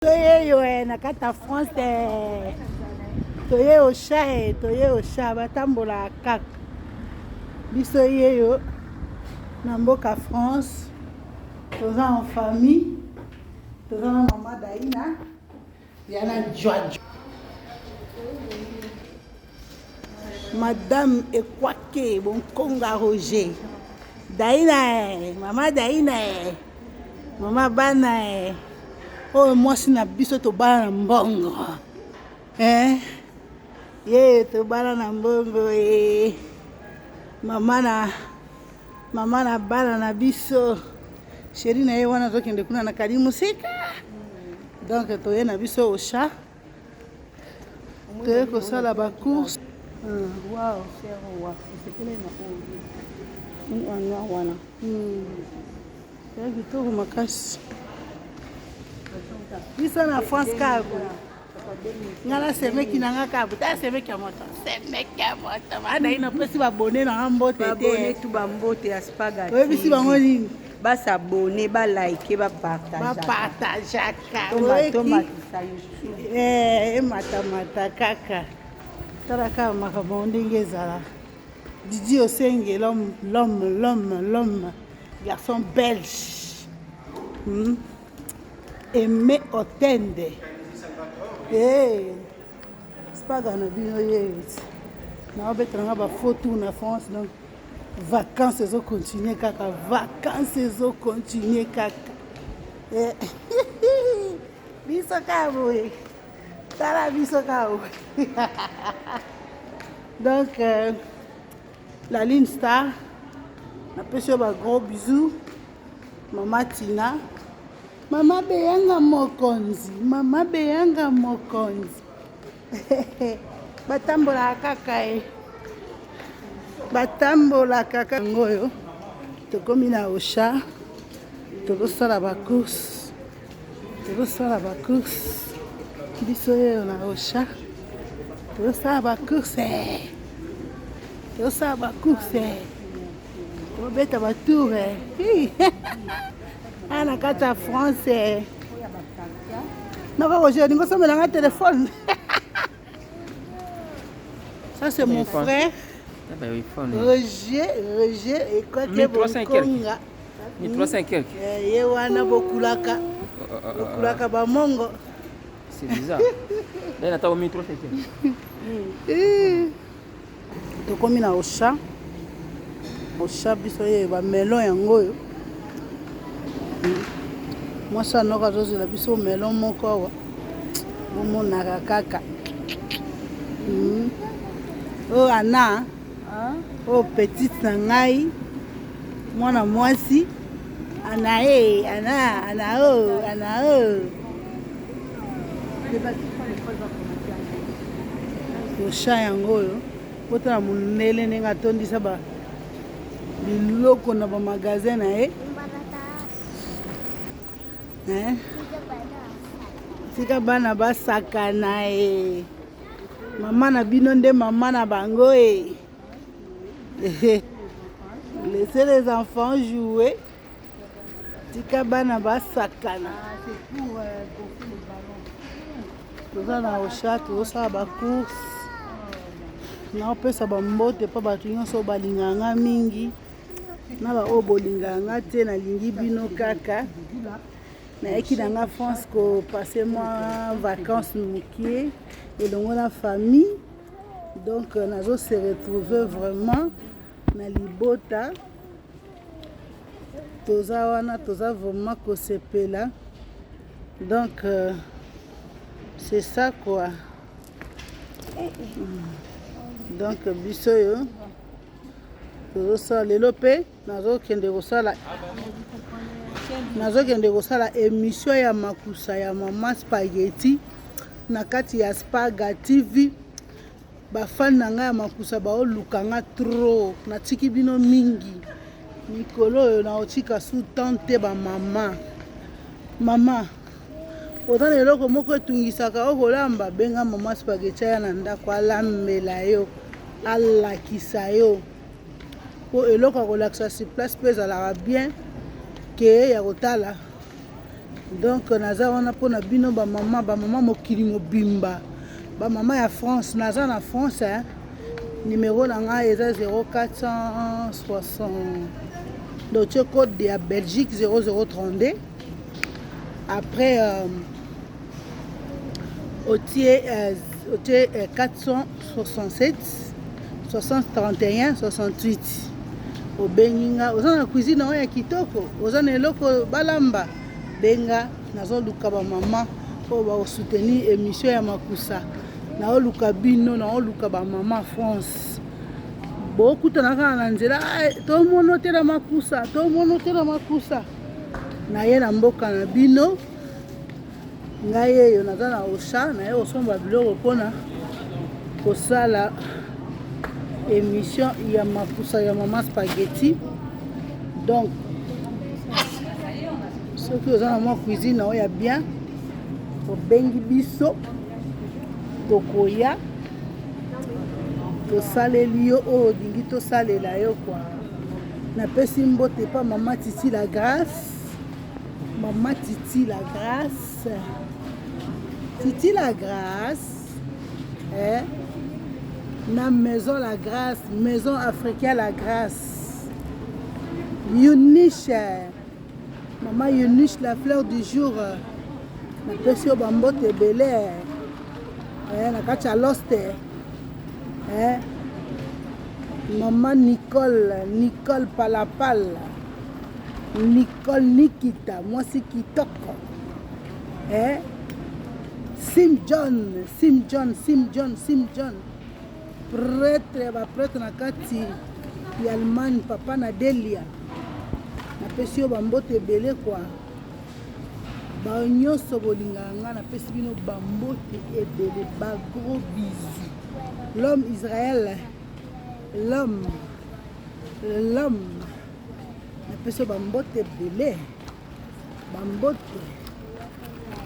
Toye yo na kati ya France toye Auchan toye Auchan, batambolaka kaka. Biso yeyo na mboka France, toza en famille, toza na mama Daina yana Jwajwa, Madame Ekwake Bonkonga Roger Daina, mama Daina, mama bana oyo mwasi na biso, tobala na mbongo eh? Ye tobala na mbongo e mama na mama na bana na biso, chéri na ye wana azokende kuna na kali mosika. Donc toye na biso Auchan, toye kosala bacourse. Wow. Wana. Ya kitoko makasi. Biso na France kaka nga na semeki na nga kaka ta semeki ya moto, semeki ya moto anayi. Napesi babone na nga mbote. Babone tu bambote ya Spaga. Oyebisi bango nini? Bas'abonner, baliker, bapartager. Bapartageaka. Tomatisa YouTube. Ematamata kaka. Tala kaka makambo ndenge ezala. Didi Osenge, l'homme, l'homme, l'homme, l'homme, garçon belge, Aimé Otende. Hey, Spaga na bino ye naobetela nga bafaux tour na France. Donc vacances ezocontinue kaka, vacances ezocontinue kaka. Biso kaka boye, tala biso kaka boye. Donc la Ligne Star, napesi yo bagros bisous. Mama Tina, mama Beyanga mokonzi, mama Beyanga mokonzi, batambolaka kaka e batambolaka kaka. Yango oyo tokomi na Auchan, tozosala bacourse, tozosala bacourse. Biso oyo na Auchan tozosala bacourse, tozosala bacourse, tobeta batour aya na kati ya France. Noko Roger, olingi osombelanga telefone? Ça, c'est mon frère Roger, Roger Ekwake Bonkonga. 1300 quelque. Ye wana bokulaka, bokulaka bamongo. C'est bizarre. Là, il a 1300 quelque. Tokomi na Auchan. Auchan, biso ye bamelon yango oyo. Mwasi anoko azozela biso melon moko awa, bomonaka kaka oyo. Ana oyo petite na ngai, mwana mwasi ana e ana ana oyo ana oyo. Auchan yango oyo, botala mondele ndenge atondisa ba biloko na bamagasin na ye. Tika bana basakana e mama na bino nde mama na bango e. Laissez les enfants jouer, tika bana basakana. Toza na Auchan, tozosala bacourse. Naopesa bambote mpo bato nyonso oyo balingaka nga mingi na baoyo bolingaka nga te, nalingi bino kaka. Nayaki na nga France kopasser mwa vacance mokie elongo na famille. Donc nazo se retrouver vraiment na libota. Toza wana, toza vraiment kosepela. Donc c'est ça quoi. Donc biso oyo tozosala lelo mpe, nazokende kosala émission ya makusa ya mama Spaghetti na kati ya Spaga TV. Bafani na ngai ya makusa baoluka nga trop. Natiki bino mingi mikolo oyo, naotika su temps te. Bamama, mama oza na eloko moko etungisaka okolamba, benga mama Spaghetti aya na ndako, alambela yo, alakisa yo, po eloko ya kolakisa sur place mpe ezalaka bien ke ya kotala. Donc naza wana mpona bino bamama, bamama mokili mobimba, bamama ya France. Naza na France, hein. Numero na ngai eza 0460, donc tie code ya Belgique 0032, après otie 467 60 31 68. Obengi nga, oza na cuisine oyo ya kitoko, oza na eloko balamba, benga. Nazoluka bamama oyo bakosoutenir émission ya makusa. Naoluka bino, naoluka bamama France. Bokutana kaka na nzela, tomono te na makusa, tomono te na makusa. Naye na mboka na bino. Ngai eyo naza na Auchan, naye kosomba biloko mpona kosala émission ya makusa ya mama spaghetti. Donc soki oza na mwa cuisine na oyo ya bien, obengi biso, tokoya, tosaleli yo oyo olingi tosalela yo kwa. Napesi mbote pa mama Titi la Grâce, mama Titi la Grâce, Titi la Grâce, eh? Na maison la Grâce, maison africain la Grâce. Eunice, mama Eunice, la fleur du jour, napesi yo bambote ebele, eh, na kati ya Loste, eh? Mama Nicole, Nicole Palapal, Nicole Nikita, mwasi kitoko, eh? Sim John, Sim John, Sim John, Sim John, prêtre ya baprêtre na kati ya Allemagne, papa na Delia, napesi yo bambote ebele kwa. Banyonso bolingaka nga, napesi bino bambote ebele, bagros bisous. L'homme Israël, l'homme, l'homme, napesi yo bambote ebele, bambote,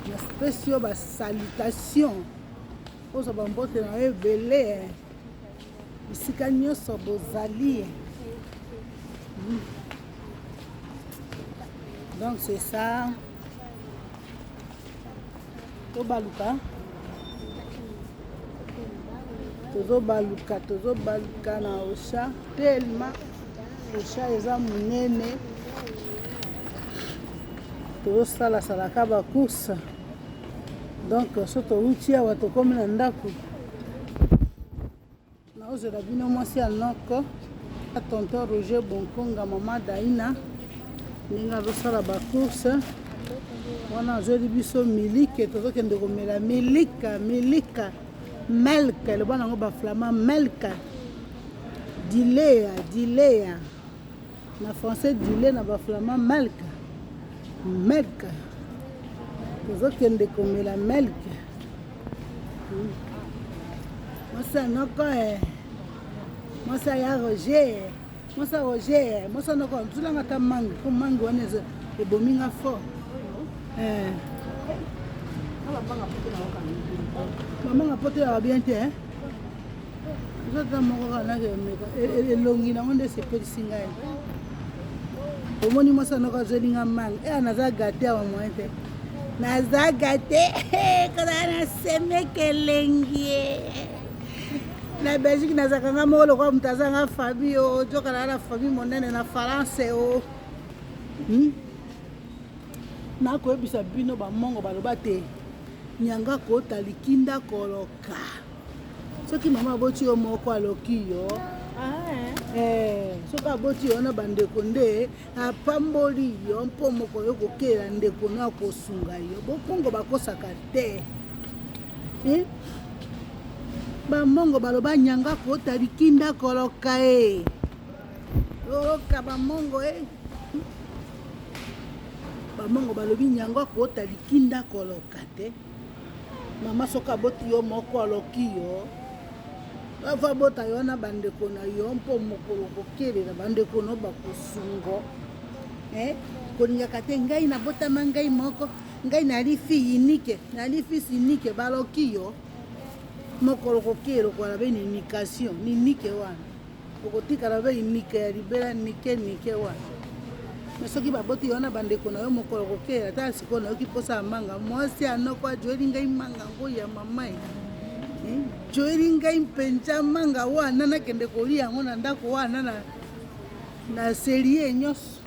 napesi yo basalutation, ozwa bambote na yo ebele bisika nyonso bozali. Donc c'est ça, tobaluka, tozobaluka, tozobaluka na Auchan. Tellement Auchan eza monene, tozosalasalaka bacourse. Donc so touti awa, tokomi na ndako, naozela bino mwasi ya noko, tonton Roger Bonkonga, mama Daina, ndenge azosala bacourse wana, azweli biso milike, tozokende komela milika, milika, melk, eloba nango baflama, melk dilea, dilea na français, du lait na baflama, melk, melk. Tozokende komela melk. Mwasi ya noko, e mwasi ya Roger, mwasi ya Roger, mwasi ya noko, nzulanga ata mangue, po mangue wana ebomi nga fort. Bamanga poto yaka bien te, eza ata moko kaka nakemeka elongi nango nde esepelisi ngai. Omoni mwasi ya noko azweli nga mangue e, naza gâté awa, moyen te, naza gâté kozala na semeke elengi na Belgique. Nazalaka nga moko lokola moto azanga famille. O jokala na famille monene na France o, Nakoyebisa bino, bamongo baloba te, nyanga kota likinda koloka. Soki mama aboti yo moko, aloki yo. Soki aboti yo na bandeko nde apamboli yo, mpo moko yo kokela ndeko no akosunga yo. Bokongo bakosaka te, eh? Bamongo baloba nyanga kota likinda koloka e oka bamongo e bamongo balobi nyango akota likinda koloka te. Mama soki aboti yo moko, aloki yo. Ava abota yo na bandeko na yo, mpo mokolo kokelela bandeko no bakosungo, eh? Kolingaka te ngai nabotama ngai moko, ngai nali fille unique, nali fils unique. Baloki yo. Mokolo kokela okola be nication ninike wana, okotikala be unique ya libela, nike nike wana. Me soki baboti yo na bandeko na yo mokolo kokela ata sikoyo nayoki mposa ya manga. Mwasi ya noko ajoeli ngai manga yango ya mama ye. Eh, joeli ngai mpenza manga wana nakende kolia yango na ndako wana na, na selie nyonso.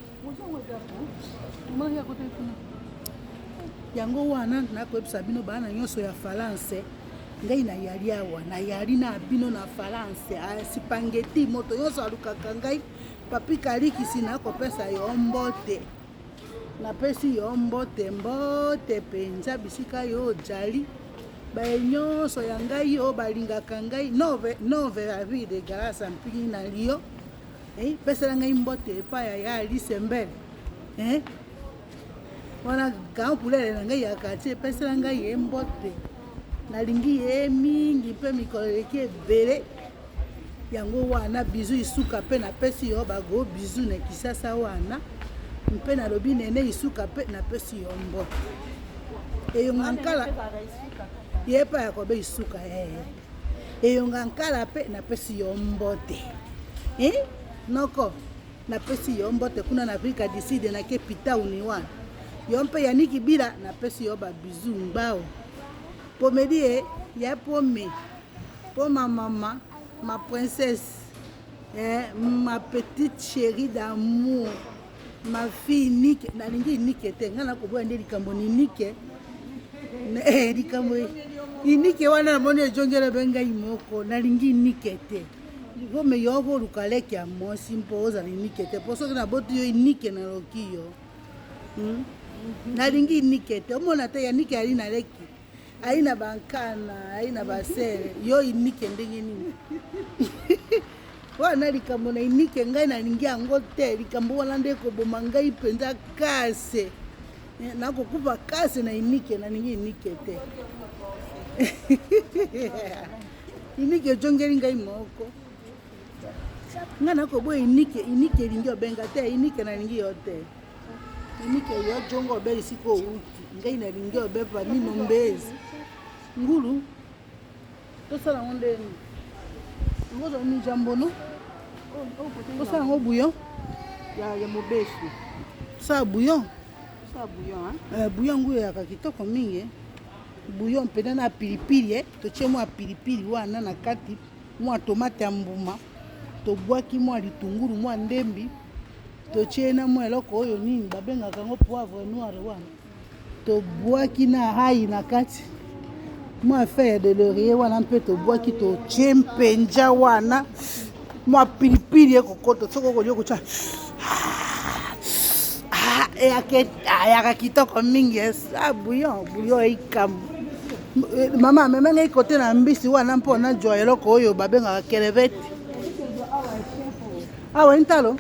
Yango wana nakoyebisa bino bana nyonso ya Falanse ngai nayali awa nayali na bino na Falanse sipangeti moto nyonso alukaka ngai Papi Kalikisi nakopesa yo mbote napesi yo mbote mbote mpenza bisika yo ojali baye nyonso ya ngai oyo balingaka ngai nove nove la vie de grâce mpingi na lio eh, pesela ngai mbote epai ya ya Alice Mbele eh? wana grand poulele na ngai ya quartier pesela ngai ye mbote nalingi ye mingi mpe mikolo eleki ebele yango wana bizu isuka mpe napesi yo bago bizu na kisasa wana mpe nalobi nene isuka mpe napesi yo mbote eyonga nkala ye epai ya kobe isuka ee eh. Eyonga nkala pe napesi yo mbote eh? Noko napesi yo mbote kuna na Afrika du Sud na Cape Town wana yo mpe Yannick Bila napesi yo ba bisous mbao pomedi e ya pome po ma mama ma princesse eh, ma petite chérie d'amour ma fille nike nalingi nike te ngai nakoboya nde likambo ni nike eh, likambo inike wana namoni ejongela be ngai moko nalingi nike te kome yo koluka leki ya mwasi mpo ozala inike te mpo soki naboti yo inike naloki yo hmm? Nalingi inike te omona te ya nike ali na leki ayi na bankana ayi na basere yo inike ndenge nini wana likambo na inike ngai nalingi yango te likambo wana nde ekoboma ngai mpenza kase eh, nakokufa kase na inike nalingi inike te inike ejongeli ngai moko ngai nakoboya inike inike elingi obenga te inike nalingi yo te Inike yo jongo obe esika owuti ngai nalingi obe pamino mbezi ngulu tosala yango ndeni yango ozwa mijambono tosala yango bouillon ya mobesu tosala bouillon tosala bouillon eh, bouillon yango eyaka kitoko mingi eh. Bouillon mpenza na pilipili eh. Totie mwa pilipili wana na kati mwa tomate ya mbuma tobwaki mwa litungulu mwa ndembi totie na mwa eloko oyo nini babengaka yango poivre noir wana tobwaki na hai na kati mwa feuille de laurier wana mpe tobwaki totie mpenza wana mwa pilipili ekokota soki okolia okotya ah, eyaka kitoko mingi ah, bouillon bouillon eikambo mama amema ngai kote na mbisi wana mpo najwa eloko oyo babengaka kelevete awa intalo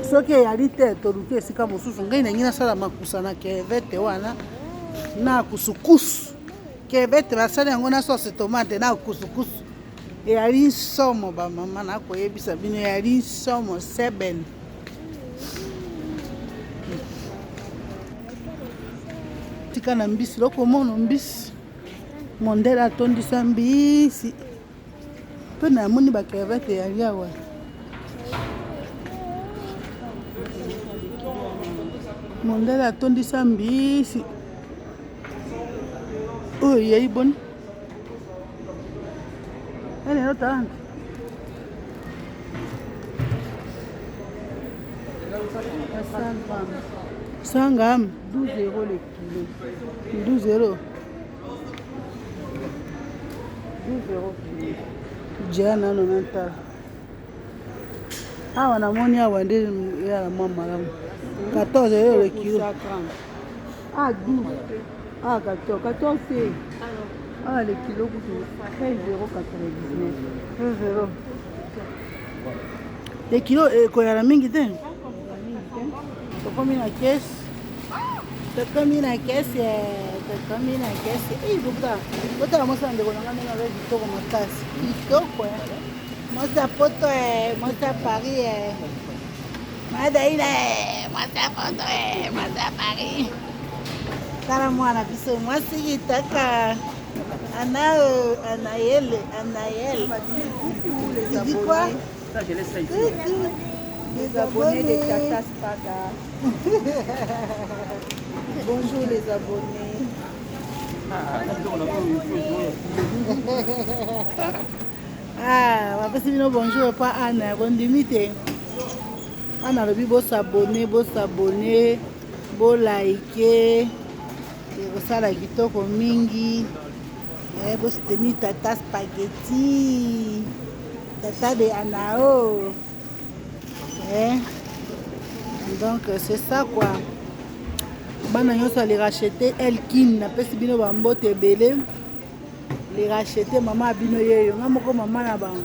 soki eyali te toluki esika mosusu ngai nangi nasala makusa na kevete wana na kusukusu kevete basali yango na sauce tomate na kusukusu eyali nsomo bamama nakoyebisa bino eyali nsomo seben tika na mbisi lokomono mbisi Mondele atondisa mbisi mpe namoni ba crevette eyali awa. Mondele atondisa mbisi oyo eyei boni elelo talante sangam 12 euros le kilo. 12 euros. 12 euros kilo. Jea nano natala awa namoni awa nde eyala mwa malamu 14 euros le kilo. Ah 12. Ah 14. 14 c'est. Ah le kilo coûte 13 euros 99. 13 euros. Le kilo ekoyala mingi te. Tokomi na kesi. Tokomi na kesi. Tokomi na kesi. Eh, botala. Botala mwasi ya ndeko na ngai ndenge aza kitoko makasi. Kitoko. Eh. Mwasi ya poto eh, mwasi ya Paris eh. Madaina eh, mwasi ya poto eh, mwasi ya Paris. Tala mwana biso mwasi kitoko. Ana, Anaël, Anaël. Coucou les Tu dis quoi? abonnés. Ça, je laisse ça ici. Coucou. Les abonnés de Tata Spaga. Bonjour les abonnés. Ah, on a pas eu Ah, bapesi bino bonjour epa Anna, bondimi te. Anna alobi bosabone, bosabone, bolike, ekosala kitoko mingi. Eh, bosoutenir Tata Spaghetti, Tata de Anao. Eh, donc c'est ça quoi. Bana nyonso ale racheter Elkin, napesi bino bambote ebele. Les racheter mama bino yeyo, nga moko mama na bango.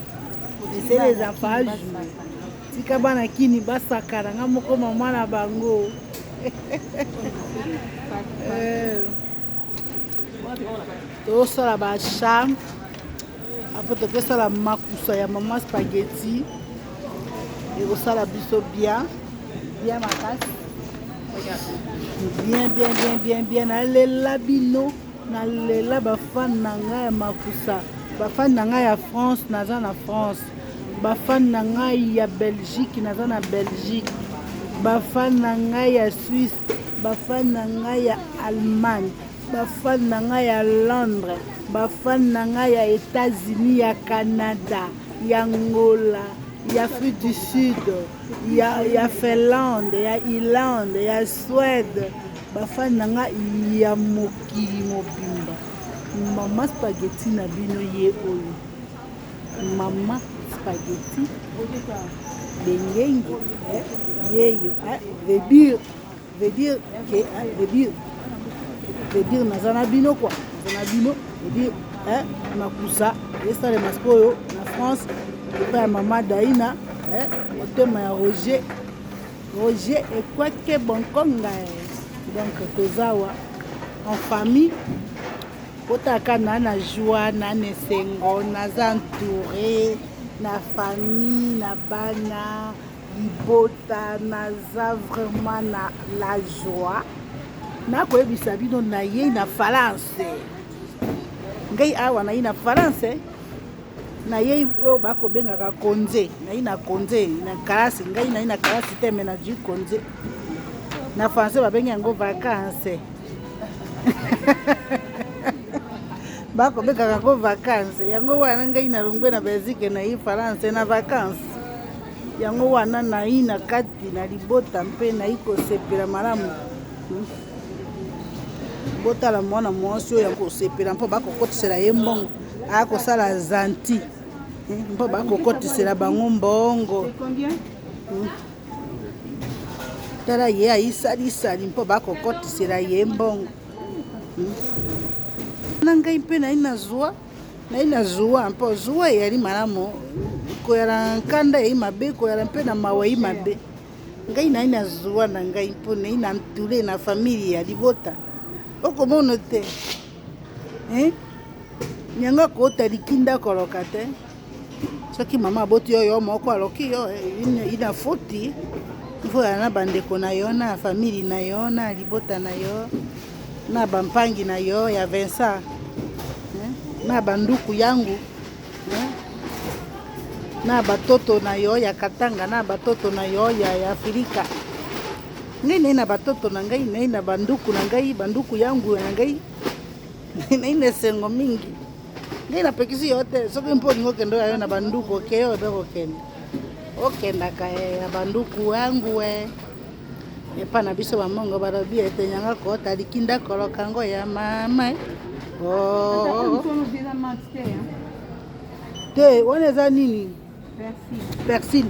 Laissez les enfants jouer. Tika bana kini basakana, nga moko mama na bango. Eh, tosala bacha apo tokosala makusa ya mama spaghetti, ekosala biso bien bien makasi, bien bien bien bien bien. Nalela bino, nalela bafane na ngai ya makusa, bafane na ngai ya France, naza na France, bafane na ngai ya Belgique, naza na Belgique, bafane na ngai ya Suisse, bafane na ngai ya Allemagne, bafane na ngai ya Londres, bafane na ngai ya États-Unis, ya Canada, ya Angola, ya Afrique du Sud, ya Finlande, ya Irlande, ya Suède, bafane na ngai ya mokili mobimba. Mama Spaghetti na bino ye oyo, mama Spaghetti bengengi yeyo, veut dire que veut dire naza na bino quoi, naza na bino. Veut dire makusa esalema sikoyo na France epai ya mama Daina, motema ya Roger, Roger Ekwake Bonkonga. Donc toza wa en famille, otaka na joie, na esengo, naza entouré na famille, na bana, libota, naza vraiment na la joie. Nakoyebisa bino, nayei na France. Ngai awa nayi na France, nayei oyo bakobengaka congé, nayi na congé na kalasi. Ngai nayi na kalasi te, mais nazwi congé. Na français babengi yango vacance, bakobengaka yango vacance. Yango wana ngai nalongwe na Belgique, nayi France na vacance. Yango wana nayi na kati na libota mpe nayi kosepela malamu. Botala mwana mwasi oyo akosepela mpo bakokotisela ye mbongo, akosala zanti mpo bakokotisela bango mbongo. Tala ye ayisalisali mpo bakokotisela ye mbongo. Na ngai mpe nayi na zwa, nayi na zuwa, mpo zuwa eyali malamu. Koyala nkanda eyi mabe, koyala mpe na mawa eyi mabe. Ngai nayi na zuwa na ngai mpo nayi na ntule na famille ya libota. Okomona te yango akota likinda koloka te. Soki mama aboti yo, yo moko aloki yo, ina foti. Ifo ya na bandeko na yo, na famille na yo, na libota na yo, na bampangi na yo ya Vincent, na banduku yangu, na batoto na yo ya Katanga, na batoto na yo ya Afrika. Ngai nai na batoto na ngai, nai na banduku na ngai, banduku yangu na ngai, nai na esengo mingi. Ngai napekisi yo te. Soki mpo olingi okende oyo na banduku, okeye oyo be kokende, okendaka ya banduku yangu. E epa na biso bamongo balobi ete nyanga kota likinda koloka ngo ya mama. Oh. Te, wana eza nini? Persil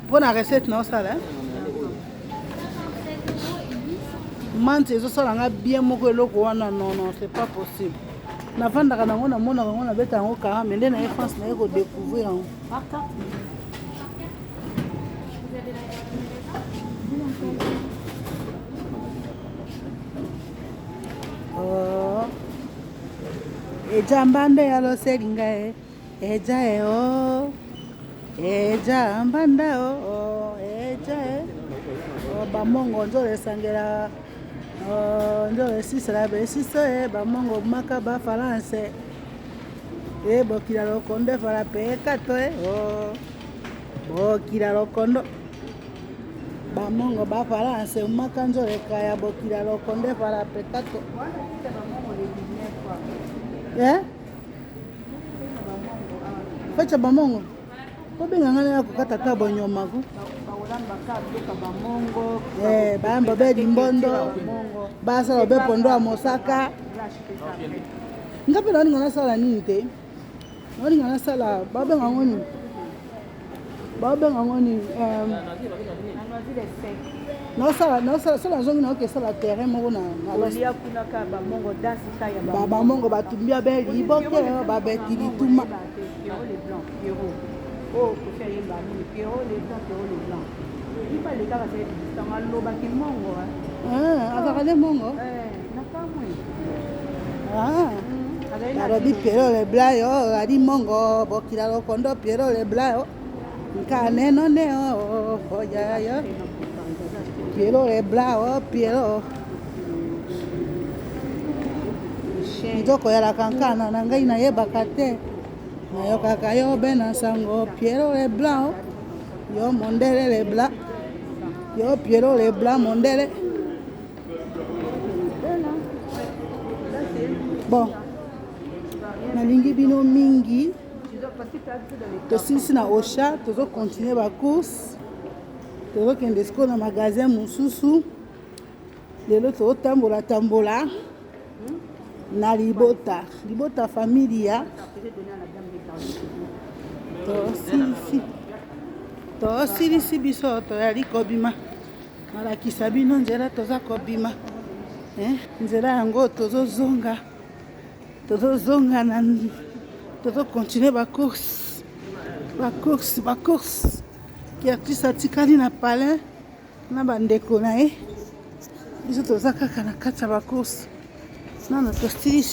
mpo na recette na osala. Menthe ezosala nga bien moko eloko wana. Non, non, c'est pas possible. Navandaka nango, namonaka yango, nabeta yango kara, mais nde naye France, naye kodécouvrir yango. Oh. Eja mbanda ya loselinga e eja e o eja mbanda o eja e o bamongo nzolo esangela nzolo esisela besiso e bamongo maka bafalanse. E bokila lokondo efala pe kato e o bokila lokondo bamongo bafalanse umaka nzoleka ya bokila lokondo efala pe kato eh? Facha bamongo kobenga ngai na kokata ta bonyomako eh, bayamba be limbondo basala obe pondo ya mosaka. Nga mpe naolinga nasala nini te, naolinga nasala babenga yango nini, babenga yango nini, naosala naosala so nazongi naoki esala terrain moko na bamongo batumbi abe liboke babeti lituma. Oyo Kofi ayemba nini? Pierrot le Blanc, Pierrot le Blanc. Iba lekaka sa existant alobaki mongo. Azalaka nde mongo. Nakamwe. Balobi Pierrot le Blanc yo ali mongo bokila lokondo Pierrot le Blanc yo nka neno ne o oya yo Pierrot le Blanc o Pierrot nzoko yalaka nkana na ngai nayebaka te nayokaka yo be na sango Pierrot le Blanc yo mondele le Blanc yo Pierrot le Blanc mondele. Bon, nalingi bino mingi. Tosilisi na Ocha, tozocontinue bacourse, tozokende sikoyo na magasin mosusu. Lelo tozotambola tambola na libota libota familia. Tosilisi tosilisi biso toyali kobima. Nalakisa bino nzela toza kobima, nzela yango tozozonga tozozonga na tozokontinue bacourse bacourse bacourse. Kertis atikali na palin na bandeko na ye, biso toza kaka na kati ya bacourse nano tosilisi.